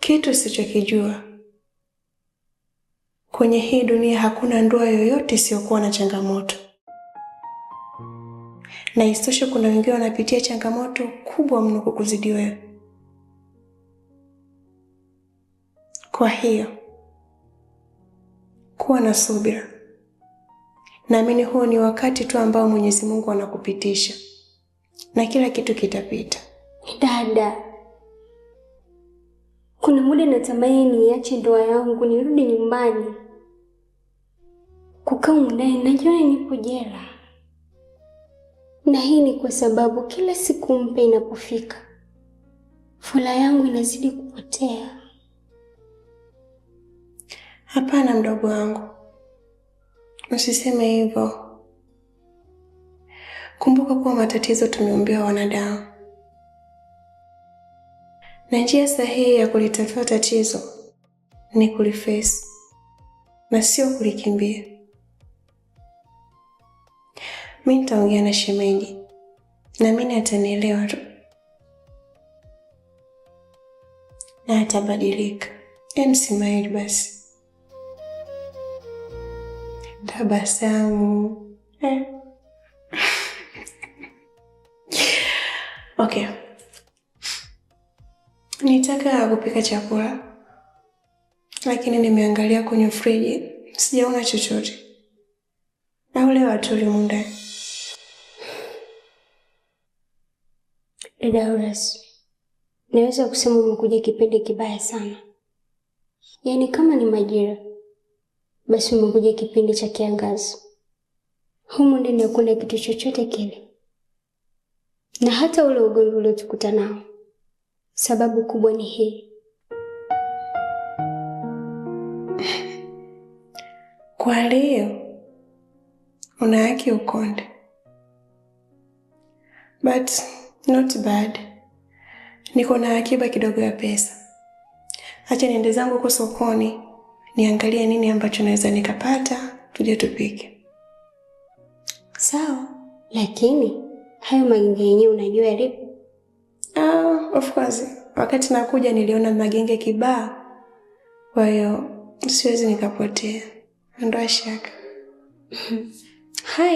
Kitu usichokijua kwenye hii dunia, hakuna ndoa yoyote isiyokuwa na changamoto, na isitoshe kuna wengine wanapitia changamoto kubwa mno kukuzidi wewe. Kwa hiyo kuwa na subira. Naamini huo ni wakati tu ambao Mwenyezi Mungu anakupitisha na kila kitu kitapita. Dada, kuna muda natamani niache ndoa yangu nirudi nyumbani kukaa humu ndani, najiona nipo jela, na hii ni kwa sababu kila siku mpya inapofika furaha yangu inazidi kupotea. Hapana mdogo wangu, usiseme hivyo. Kumbuka kuwa matatizo tumeumbiwa wanadamu, na njia sahihi ya kulitatua tatizo ni kuliface na sio kulikimbia. Mi nitaongea na shemeji, naamini atanielewa tu na atabadilika. Smile basi, tabasamu eh. Okay, nitaka kupika chakula lakini nimeangalia kwenye friji sijaona chochote. Au leo hatuli humu ndani? Dada Horace, naweza kusema umekuja kipindi kibaya sana. Yaani kama ni majira, basi umekuja kipindi cha kiangazi. Humu ndani hakuna kitu chochote kile, na hata ule ugomvi uliotukuta nao, sababu kubwa ni hii. Kwa leo una haki ukonde, but not bad. Niko na akiba kidogo ya pesa. Acha niende zangu huko sokoni niangalie nini ambacho naweza nikapata, tuje tupike. Sawa, lakini hayo magenge yenyewe unajua yalipo? Ah, of course. Wakati nakuja niliona magenge kibao, kwa hiyo siwezi nikapotea. Ondoa shaka. Haya.